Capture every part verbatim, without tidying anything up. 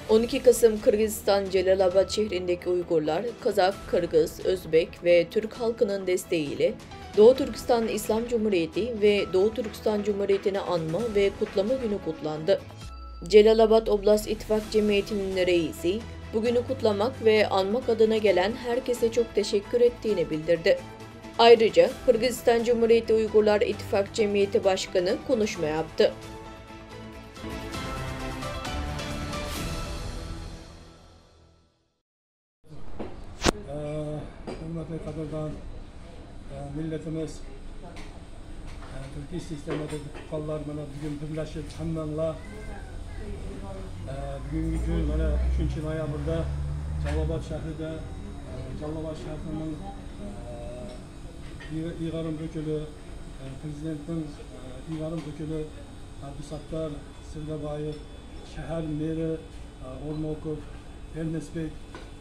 On iki Kasım Kırgızistan Celilabad şehrindeki Uygurlar, Kazak, Kırgız, Özbek ve Türk halkının desteğiyle Doğu Türkistan İslam Cumhuriyeti ve Doğu Türkistan Cumhuriyeti'ni anma ve kutlama günü kutlandı. Celilabad Oblast İttifak Cemiyeti'nin reisi, bu günü kutlamak ve anmak adına gelen herkese çok teşekkür ettiğini bildirdi. Ayrıca Kırgızistan Cumhuriyeti Uygurlar İttifak Cemiyeti Başkanı konuşma yaptı. Ee, Hürmetli, qadrdon, ee, milletimiz, ee, Türkiye sistemindeki tuqqanlar, mana, bugün birleşip, hemmenla, ee, bugünkü gün, mana, üçünchü noyabrda Jalolabod shahrida, ee, Jalolabod shahrining, ee, Iyg-, Iygarim Ökülü, e, Prezidentning, e, Iygarim Ökülü, Abdusattar Sirdabayev, shahar meri, e, Ormokov Ernestbek,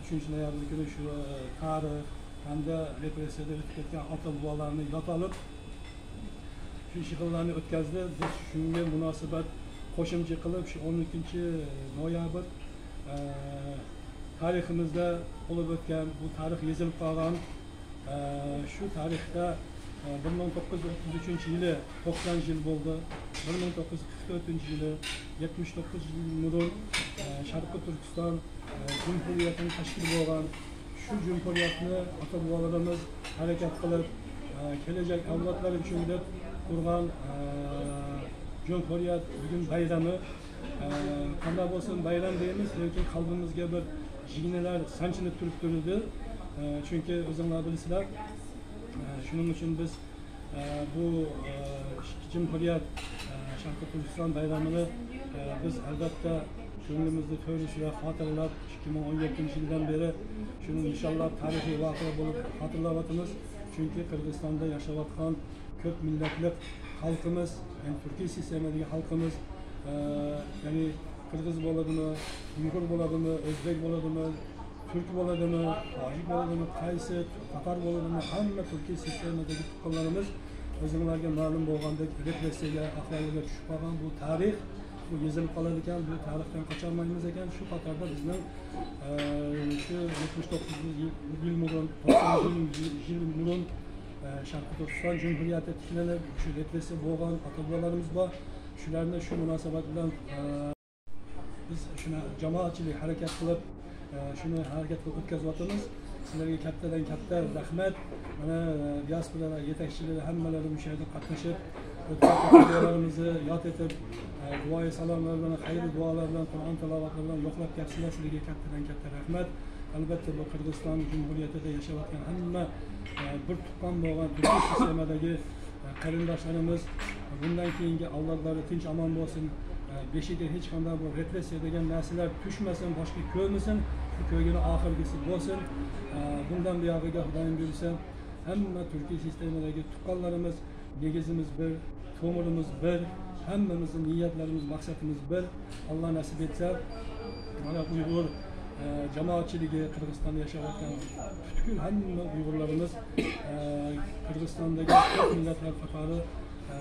üçünchü noyabr kuni shu, e, tarix hamda repressiyada o'tib ketgan ota-bobolarni yod olib, shu yig'inlarni o'tkazdi. Biz shunga munosabat qo'shimcha qilib, shu o'n ikkinchi noyabr, e, tariximizda bo'lib o'tgan, bu tarix yozilib qolgan, e, shu tarixda, e, bir ming to'qqiz yuz o'ttiz uchinchi yili to'qson yil bo'ldi. Bir ming to'qqiz yuz qirq to'rtinchi yili yetmish to'qqiz yil burun, e, Sharqiy Turkiston, e, Jumhuriyatini tashkil bo'lgan, shu Jumhuriyatni ota-bobolarimiz harakat qilib, e, kelajak avlodlar uchun deb qurgan, e, Jumhuriyat bugun bayrami. Ee, qanday bo'lsin, bayram deymiz, lekin qalbimizga bir jignalar sanchinib turib turdi. Ee, chunki o'zinglar bilasizlar, ee, shuning uchun biz, ee, bu, ee, Jumhuriyat, ee, Sharqiy Turkiston bayramini, ee, biz albatta ko'nglimizni to'risida xotirlab, ikki ming o'n yettinchi yildan beri shuni nishonlab, tarixiy voqea bo'lib xotirlayotimiz. Chunki Qirg'izistonda yashayotgan ko'p millatli xalqimiz, ya'ni turkiy sistemadagi xalqimiz, e, ya'ni qirg'iz bo'ladimi, uyg'ur bo'ladimi, o'zbek bo'ladimi, turk bo'ladimi, tojik bo'ladimi, qaysi, tatar bo'ladimi, hamma turkiy sistemadagi tuqqanlarimiz o'zinglarga ma'lum bo'lgandek repressiyaga, ahvolga tushib qolgan. Bu tarix, bu yozilib qoladigan, bu tarixdan qocholmaymiz ekan. Shu qatorda bizning, e, shu yetmish to'qqiz yil, yil burun, to'qson yil, yil burun, e, Sharqiy Turkiston Jumhuriyati tiklanib, shu repressiya bo'lgan ota-bobolarimiz bor. Shularni shu munosabat bilan, e, biz shuni jamoatchilik harakat qilib, e, shuni harakatga o'tkazyapmiz. Sizlarga kattadan katta rahmat. Mana, e, diaspora yetakchilari, hammalari bu yerda qatnashib, o'tgan ota-bobolarimizni yod etib, e, duoyi salomlar bilan, xayri duolar bilan, Qur'on tilovati bilan yo'qlab kelibsizlar. Sizlarga kattadan katta rahmat. Albatta, bu Qirg'iziston Jumhuriyatida yashayotgan hamma, e, bir tuqqan bo'lgan turkiy sistemadagi, e, qarindoshlarimiz bundan keyingi avlodlari tinch-omon bo'lsin, e, beshiga hech qanday bu repressiya degan narsalar tushmasin, boshqa ko'rmasin, shu ko'rgani oxirgisi bo'lsin. E, bundan buyog'iga Xudoyim buyursa, hamma turkiy sistemadagi tuqqanlarimiz, negizimiz bir, tomirimiz bir, hammamizni niyatlarimiz, maqsadimiz bir. Alloh nasib etsa, mana Uyg'ur, e, jamoatchiligi, Qirg'izistonda yashayotgan butkul hamma uyg'urlarimiz, e, Qirg'izistondagi ko'p millatlar qatori, e,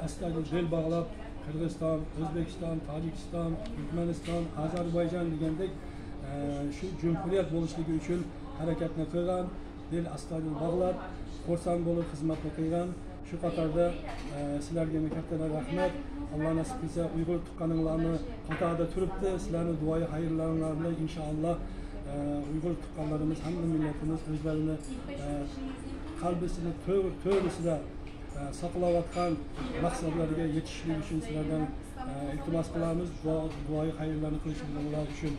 astoydil bel bog'lab, Qirg'iziston, O'zbekiston, Tojikiston, Turkmaniston, Ozarbayjon degandek, e, shu jumhuriyat bo'lishligi uchun harakatni qilgan, dil astoydil bog'lab, xursand bo'lib xizmatni qilgan. Shu qatorda, e, sizlarga kattadan rahmat. Alloh nasib qilsa, uyg'ur tuqqaninglarni qatorida turibdi. Sizlarni duoyi xayrlaringlar bilan, inshaalloh, e, uyg'ur tuqqanlarimiz, hamma millatimiz o'zlarini, e, qalbisini to'g'ri, to'g'risida, e, saqlayotgan maqsadlariga yetishligi uchun sizlardan, e, iltimos qilamiz. Duo, duoyi xayrlarni qilishingiz uchun.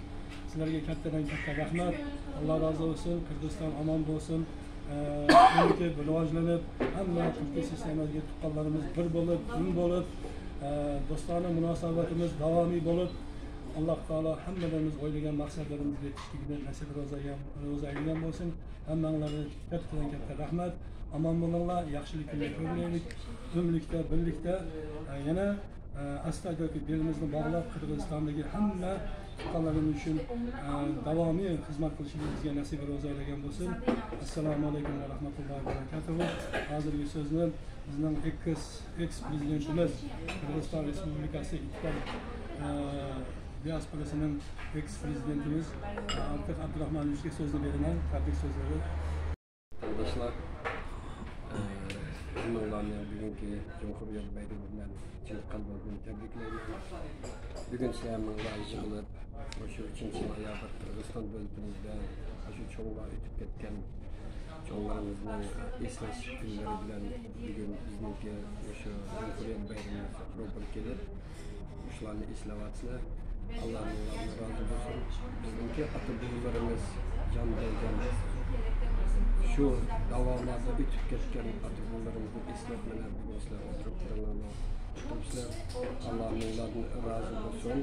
Sizlarga kattadan katta rahmat. Alloh rozi bo'lsin. Qirg'iziston omon bo'lsin. Ee, ülke rivojlanib, hamma turkiy sistemaga tuqqanlarimiz bir bo'lib, bir bo'lib, ee, do'stona munosabatimiz davomiy bo'lib, Alloh taolo hammalarimiz o'ylagan maqsadlarimizga yetishligini nasib ro'za, ro'za aylagan bo'lsin. Hammanglarga kattadan katta rahmat. Omon bo'linglar, yaxshilik kunga ko'rinaylik. Birlikda, birlikda, ee, yana Astoydil belimizni bog'lab, Qirg'izistondagi hamma fuqarolarimiz uchun, e, davomiy xizmat qilishimizga nasib va ro'za aylagan bo'lsin. Assalomu alaykum va rahmatullohi va barakatuh. Hozirgi so'zni bizning eks, eks prezidentimiz, Qirg'iziston Respublikasi Ittifoq, e, دىئاسپوراسىنىڭ ئېكس پرېزىدېنتىمىز ئارتىق ئابدۇراخمانوۋىچقا سۆزنى بېرىمەن، تەبرىك سۆزلىرى. قېرىنداشلار، ئە، ھەممىڭلارنى بۈگۈنكى جۇمھۇرىيەت بايرىمى بىلەن چىن قەلبىمدىن تەبرىكلەيمەن. بۈگۈن سىلەر ھەممىڭلار يىغىلىپ، مۇشۇ ئۈچىنچى نويابىر قىرغىزىستان دۆلىتىمىزدە مۇشۇ چوڭلار ئۆتۈپ كەتكەن چوڭلىرىمىزنى ئېسلەش كۈنلىرى بىلەن بۈگۈن بىزنىڭكى مۇشۇ جۇمھۇرىيەت بايرىمىمىز روبىرى كېلىپ، مۇشۇلارنى ئېسلەۋاتىسىلەر. ئاللا ئۇلاردىن رازى بولسۇن. بىزنىڭكى ئاتا-بوۋىلىرىمىز جان بەرگەن، شۇ داۋالاردا ئۆتۈپ كەتكەن ئاتا-بوۋىلىرىمىزنى ئېسلەپ، مانا بۈگۈن سىلەر ئولتۇرۇپ تۇرۇڭلار. ئاللا ئۇلاردىن رازى بولسۇن.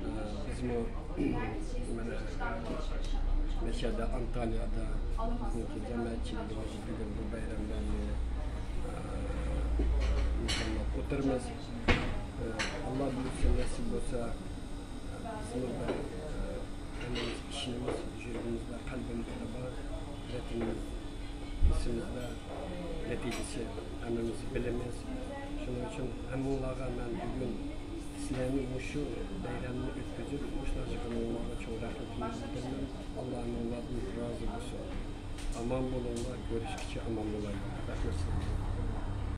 ئە، بىزمۇ، مانا، مەشەدە، ئانتالىيادا بىزنىڭكى جامائەتچىلىكىمىز بۈگۈن بۇ بايراملارنى، ئە، نىشانلاپ ئولتۇرىمىز. ئە، ئاللا بۇيرۇسا، نېسىپ بولسا، بىزمۇ بىر، ئە، ھەممىمىز ئىشىنىمىز، يۈرىكىمىزدە، قەلبىمىزدە بار، ۋەتىنىمىز ئېسىمىزدە، نەتىجىسى ھەممىمىز بىلىمىز. شۇنىڭ ئۈچۈن ھەممىڭلارغا مەن بۈگۈن سىلەرنى مۇشۇ بايرامنى ئۆتكۈزۈپ، مۇشۇنداق يىغىنىڭلارغا چوڭ رەھمىتىمنى بىلدۈرىمەن. ئاللا ھەممىڭلاردىن رازى بولسۇن. ئامان بولۇڭلار، كۆرۈشكىچە ئامان بولايلى. رەھمەت سىلەرگە.